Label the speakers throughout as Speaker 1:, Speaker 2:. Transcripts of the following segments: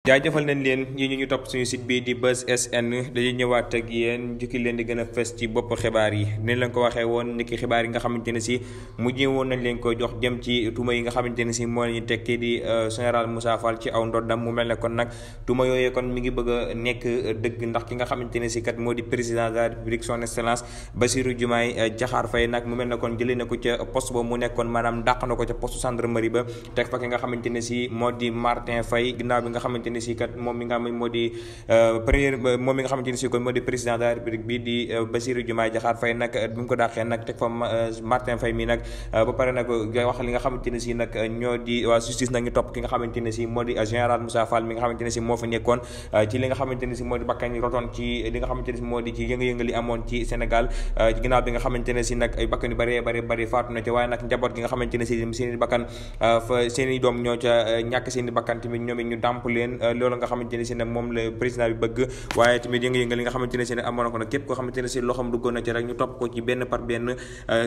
Speaker 1: jaajëfal nañ leen ñu topp suñu site bii di Buzz SN dañuy ñëwaat ak yéen jukki leen di gën a fës ci bopp xibaar yi ni leen ko waxee woon niki xibaar yi nga xamante ne si mujjee woon nañ leen ko jox jëm ci tuuma yi nga xamante ne si moo ñu tekki di général Moussa Fall ci aw ndoddam mu mel ne kon nag tuuma yooyee kon mi ngi bëgg a nekk dëgg ndax ki nga xamante ne si kat moo di président de la République son excellence Bassirou Diomaye Diakhar Faye nag mu mel ne kon jëlee na ko ca poste ba mu nekkoon maanaam dàq na ko ca poste gendarmerie ba teg fa ki nga xamante ne si moo di Martin Faye ginnaaw bi nga xamante ne si kat moom mi nga xam ne moo di moom mi nga xamante ne si kon moo di président de la République bi di Bassirou Diomaye Diakhar Faye nag bi mu ko dàqee nag teg fa Martin Faye mi nag ba pare nag wax li nga xamante ne si nag ñoo di waa justice nag ñu topp ki nga xamante ne si moo di général Moussa Fall mi nga xamante ne si moo fi nekkoon ci li nga xamante ne si moo di bakkan yi rotoon ci li nga xamante ne si moo di ci yënga-yënga li amoon ci Sénégal ginnaaw bi nga xamante ne si nag ay bakkan yu bari faatu na ci waaye nag njaboot gi nga xamante ne si seen i bakkan fa seen i doom ñoo ca ñàkk seen i bakkan tamit ñoom it ñu dàmp leen loolu nga xamante ne si nag moom la président bi bëgg waaye tamit yënga-yënga li nga xamante ne si ne amoon na ko nag képp koo xamante ne si loxoom duggoon na ci rek ñu topp ko ci benn par benn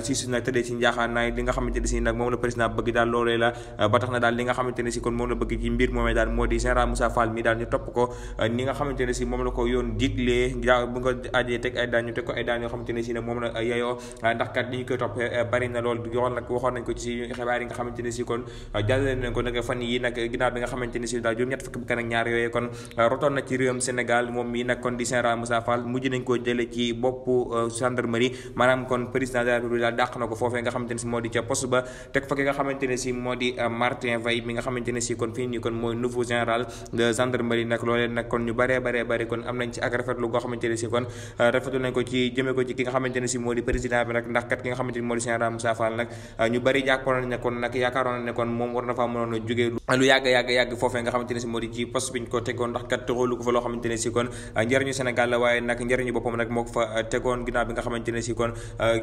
Speaker 1: si nag tëddee si njaaxaanaay li nga xamante ne si nag moom la président bëgg daal loolee la ba tax na daal li nga xamante ne si kon moom la bëgg ci mbir moomee daal moo di général Moussa Fall mi daal ñu topp ko ni nga xamante ne si moom la ko yoon diglee bu nga ajee teg ay daan ñu teg ko ay daan yoo xamante ne si ne moom la yeyoo ndax kat li ñu koy topp bari na lool waxoon nañ ko ci xibaar yi nga xamante ne si kon jàllale nañ ko nag fan yi nag ginnaaw bi nga xamante ne si daal juróom-ñett fukki bakkan ak ñaar yooyee kon rotoon na ci réewum Sénégal moom mii nag kon di général Moussa Fall mujj nañ koo jële ci boppu gendarmerie maanaam kon président de la République daal dàq na ko foofee nga xamante ne si moo di ca poste ba teg fa ki nga xamante ne si moo di Martin Faye mi nga xamante ne si kon fii nii kon mooy nouveau général de gendarmerie nag loolee nag kon ñu bëree kon am nañ ci ak rafetlu goo xamante ne si kon rafetlu nañ ko ci jëmee ko ci ki nga xamante ne si moo di président bi nag ndax kat ki nga xamante ne moo di général Moussa Fall nag ñu bëri jàppoon nañ ne kon nag yaakaaroon nañ ne kon moom war na faa mënoon a jógee lu yàgg foofee nga xamante ne si moo di ci poste bi ñu ko tegoon ndax kat tëxoolu ko fa loo xamante ne si kon njëriñu Sénégal la waaye nag njëriñu boppam nag moo ko fa tegoon ginnaaw bi nga xamante ne si kon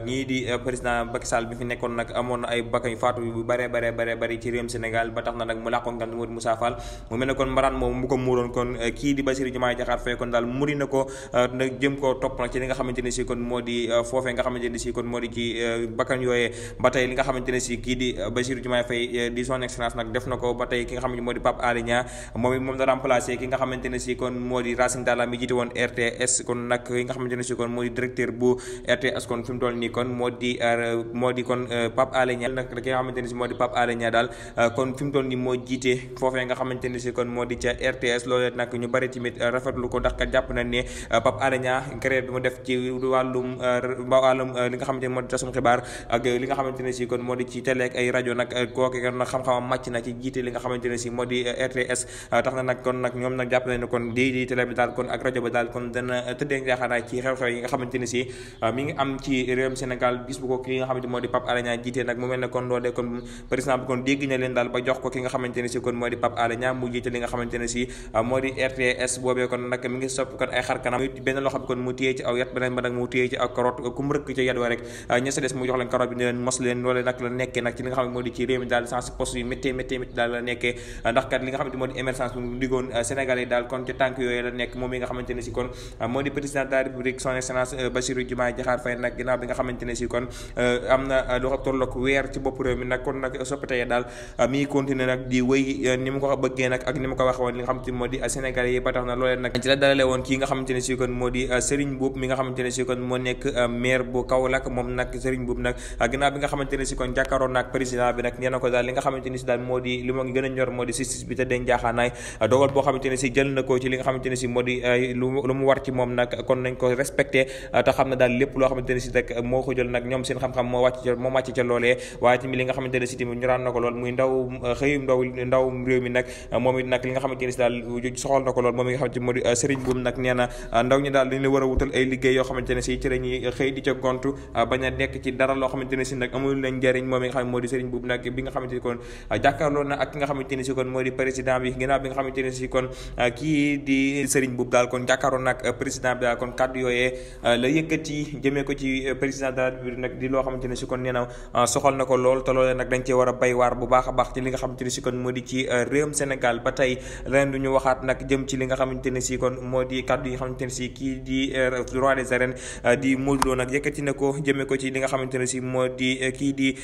Speaker 1: ñii di président Macky Sall bi fi nekkoon nag amoon na ay bakkan faatu yu bari ci réewum Sénégal ba tax na nag mu làqoon nga moo di Moussa Fall mu mel ne kon mbaraan moom mu ko muuroon kon kii di Bassirou Diomaye Diakhar Faye kon daal muri na ko nag jëm koo topp nag ci li nga xamante ne si kon moo di foofee nga xamante ne si kon moo di ci bakkan yooyee ba tey li nga xamante ne si kii di Bassirou Diomaye Faye di son excellence nag def na ko ba tey ki nga xamante moo di Pape Alé Niang moom da remplacé ki nga xamante ne si kon moo di Racine Talla mi jiite woon RTS kon nag ki nga xamante ne si kon moo di directeur bu RTS kon fi mu toll nii kon moo di kon Pape Alé Niang nag ki nga xamante ne si moo di Pape Alé Niang daal kon fi mu toll nii moo jiite foofee nga xamante ne si kon moo di ca RTS loolee nag ñu bari tamit rafetlu ko ndax kat jàpp nañ ne Pape Alé Niang créé bi mu def ci wàllum li nga xamante ne moo di tasum xibaar ak li nga xamante ne si kon moo di ci télé ak ay rajo nag kooke nag xam-xamam màcc na ci jiite li nga xamante ne si moo di RTS tax na nag kon nag ñoom nag jàpp nañ ne kon di télé bi daal kon ak rajo bi daal kon dana tëddee njaaxaanaay ci xew-xew yi nga xamante ne si mi ngi am ci réewum Sénégal bis bu ko ki nga xamante moo di Pape Alé Niang jiite nag mu mel ne kon loolee kon président bi kon dégg na leen daal ba jox ko ki nga xamante ne si kon moo di Pape Alé Niang mu jiite li nga xamante ne si moo di RTS boobee kon nag mi ngi soppi kon ay xar kanam benn loxo bi kon mu téye ci aw yat beneen ba nag mu téye ci aw karoot ku mu rëkk ci yat wa rek ña sa des mu jox leen karoot bi ne leen mos leen loolee nag la nekkee nag ci li nga xam ne moo di ci réew mi daal sans poste yu métti daal la nekkee ndax kat li nga xamante moo di émergence bi mu diggoon Sénégal yi daal kon ci tànk yooyu la nekk moom mi nga xamante ne si kon moo di président de la République son excellence Bassirou Diomaye Diakhar Faye nag ginnaaw bi nga xamante ne si kon am na lu tollook weer ci bopp réew mi nag kon nag soppite daal mi ngi continuer nag di wéy ni mu ko bëggee nag ak ni mu ko waxee woon li nga xamante ne moo di Sénégal yi ba tax na loolee nag ci la dalale woon kii nga xamante ne si kon moo di Serigne Mboup mi nga xamante ne si kon moo nekk maire bu Kaolack moom nag Serigne Mboup nag ginnaaw bi nga xamante ne si kon jàkkaaroon nag président bi nag nee na ko daal li nga xamante ne si daal moo di li ma gën a ñor moo di justice bi te den jaaxaanaay dogal boo xamante ne si jël na ko ci li nga xamante ne si moo di lu mu war ci moom nag kon nañ ko respecté te xam ne daal lépp loo xamante ne si rek moo ko jël nag ñoom seen xam-xam moo wàcc ca loolee waaye tamit li nga xamante ne si tamit ñoraan na ko lool muy ndaw réew mi nag moom it nag li nga xamante ne si daal soxal na ko lool moom mi nga xamante ne moo di Serigne Boum nag nee na ndaw ñi daal dañ la war a wutal ay liggéey yoo xamante ne si ci lañuy xëy di ca gontu bañ a nekk ci dara loo xamante ne si nag amul leen njëriñ moom mi nga xam ne moo di Serigne Boum nag bi nga xamante ni kon jàkkaarloo na ak ki nga xamante ne si kon moo di président bi ginnaaw bi nga xamante ne si kon kii di Serigne Boum daal kon jàkkaarloo na ak président bi daal kon kàddu yooyee la yëkkati jëmee ko ci président de la République nag di loo xamante ne si kon nee na soxal na ko lool te loolee nag dañ cee war a bay waar bu baax a baax ci li nga xamante ne si kon moo di ci réewum Sénégal ba tey leneen du ñu waxaat nag jëm ci li nga xamante ne si kon moo di kàddu yi nga xamante ne si kii di roi des arènes di Modou Lo nag yëkkati na ko jëmee ko ci li nga xamante ne si moo di kii di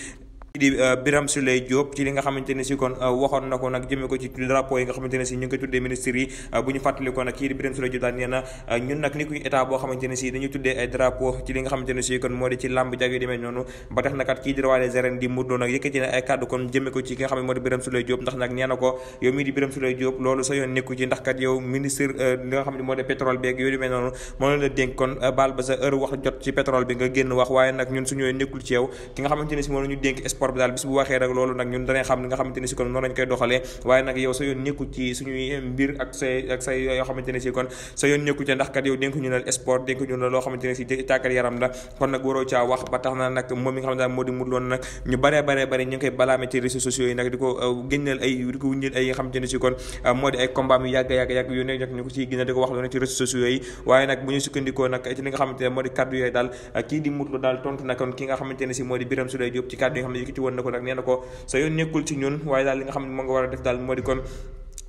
Speaker 1: di Birame Souleye Diop ci li nga xamante ne si kon waxoon na ko nag jëmee ko ci drapeau yi nga xamante ne si ñu ngi koy tuddee ministres yi bu ñu fàttali ko nag kii di Birame Souleye Diop daal nee na ñun nag ni kuy état boo xamante ne si dañuy tuddee ay drapeau ci li nga xamante ne si kon moo di ci làmb jag yu demee noonu ba tax na kat kii di roi des arènes di Modou Lo nag yëkkati na ay kàddu kon jëmee ko ci ki nga xam ne moo di Birame Souleye Diop ndax nag nee na ko yow mii di Birame Souleye Diop loolu sa yoon nekku ci ndax kat yow ministre li nga xam ne moo di pétrole beeg yooyu demee noonu moo la dénk kon baal ba sa heure wax jot ci pétrole bi nga génn wax waaye nag ñun suñu nekkul ci yow ki nga xamante ne si moo la ñu dénk sport bi daal bis bu waxee loolu nag ñun danañ xam li nga xamante ne si kon noonu lañ koy doxalee waaye nag yow sa yoon nekkul ci suñuy mbir ak say yoo xamante ne si kon sa yoon nekkul ci ndax kat yow dénk ñu la sport dénk ñu la loo xamante ne si tàggat yaram la kon nag waroo caa wax ba tax na nag moom mi nga xam ne moo di Modou Lo nag ñu baree ñu ngi koy balaame ci réseaux sociaux yi nag di ko génneel ay di ko wuññil ay nga xamante ne si kon moo di ay combat yu yàgg yu nekk ñu ko ciy gën a di ko wax lu ne ci réseaux sociaux yi waaye nag bu ñu sukkandikoo nag ci li nga xamante ne moo di kaddu yooyu daal kii di Modou Lo daal tontu na kon ki nga xamante ne si moo di Birame Souleye Diop ci kaddu yi nga xam ne yëkkati woon na ko nag nee na ko sa yoon nekkul ci ñun waaye daal li nga xam ne moo nga war a def daal moo di kon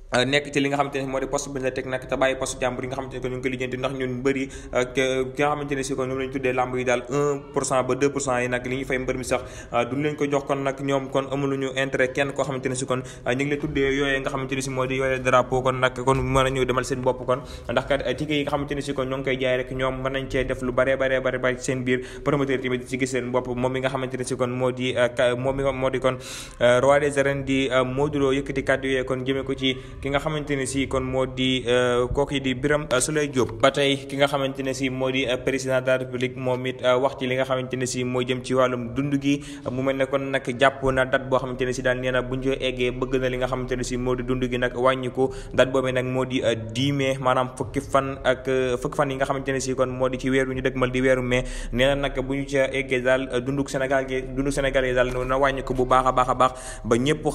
Speaker 1: nekk ci li nga xamante ne moo di poste bi la teg nag te bàyyi poste jàmbur yi nga xamante ne ko ñu ngi ko lijjanti ndax ñun bëri ki nga xamante ne si ko ñoom lañu tuddee lamb yi daal 1% ba 2% yi nag li ñuy fay mbër mi sax duñ leen ko jox kon nag ñoom kon amuluñu intérêt kenn koo xamante ne si kon ñu ngi leen tuddee yooyee nga xamante ne si moo di yooyee drapeau kon nag kon mën a ñëw demal seen bopp kon ndax kat ticket yi nga xamante ne si kon ñoo ngi koy jaay rek ñoom mën nañ cee def lu bare seen biir promoteur tamit ci gis seen bopp moom mi nga xamante ne si kon moo di moo di kon roi des arènes di Modou Lo yëkkati kàddu yooyee kon jëmee ko ci ki nga xamante ne si kon moo di kooku di Birame Souleye Diop ba tey ki nga xamante ne si moo di président de la république moom it wax ci li nga xamante ne si moo jëm ci wàllum dund gi mu mel ne kon nag jàpp na date boo xamante ne si daal nee na bu ñu eggee bëgg na li nga xamante ne si moo di dund gi nag wàññiku date boobee nag moo di 10 mai maanaam fukki fan yi nga xamante ne si kon moo di ci weeru ñu dëgmal di weeru mai nee na nag bu ñu ca eggee daal dundu Sénégal yi daal na wàññiku bu baax a baax ba ñëpp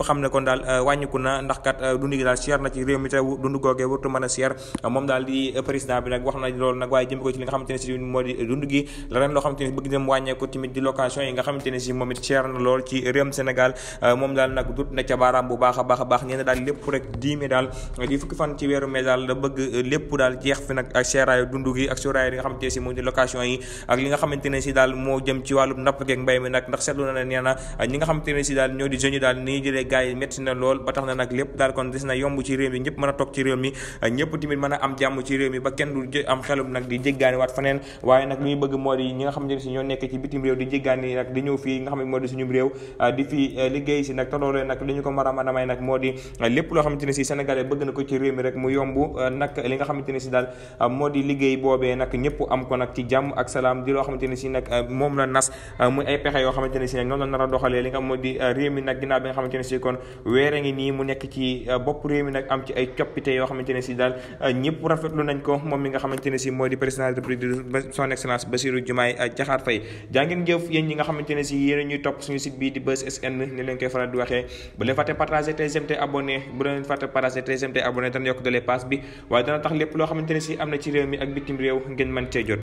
Speaker 1: xam ne kon daal wàññiku na ndax kat dund gi daal cher na ci réew mi te dund googee wartu mën a cher moom daal di président bi nag wax na loolu nag waaye jëm ko ci li nga xamante ne si moo di dund gi leneen loo xamante ne bëgg dem wàññeeku tamit di location yi nga xamante ne si moom it cher na lool ci réewum Sénégal moom daal nag dut na ca baaraam bu baax a baax nee na daal lépp rek 10 mai daal di fukki fan ci weeru mai daal la bëgg lépp daal jeex fi nag ak seeraayu dund gi ak seeraayu li nga xamante ne si moo di location yi ak li nga xamante ne si daal moo jëm ci wàllum napp geeg mbay mi nag ndax seetlu na ne nee na ñi nga xamante ne si daal ñoo di jeunes yi daal ni jëlee gars yi métti na lool ba tax na nag lépp daal kon des na yomb ci réew mi ñëpp mën a toog ci réew mi ñëpp tamit mën a am jàmm ci réew mi ba kenn du am xelum nag di jéggaani waat faneen waaye nag li ñu bëgg moo di ñi nga xamante ne si ñoo nekk ci bitim réew di jéggaani nag di ñëw fii nga xam ne moo di suñu réew di fi liggéey si nag te loolee nag li ñu ko mën a may nag moo di lépp loo xamante ne si sénégalais bëgg na ko ci réew mi rek mu yomb nag li nga xamante ne si daal moo di liggéey boobee nag ñëpp am ko nag ci jàmm ak salaam di loo xamante ne si nag moom la nas muy ay pexe yoo xamante ne si nag noonu la nar a doxalee li nga moo di réew mi nag ginnaaw bi nga xamante ne si kon weere ngi nii mu nekk ci bopp réew mi nag am ci ay coppite yoo xamante ne si daal ñëpp rafetlu nañ ko moom mi nga xamante ne si moo di président de la République son excellence Bassirou Diomaye Diakhar Faye jaa ngeen jëf yéen ñi nga xamante ne si yéen ñuy topp suñu site bii di Buzz SN ni leen koy faral di waxee bu leen fàtte partager te j'aime te abonné bu leen fàtte partager te j'aime te abonné dana yokk doole pass bi waaye dana tax lépp loo xamante ne si am na ci réew mi ak bitim réew ngeen mën cee jot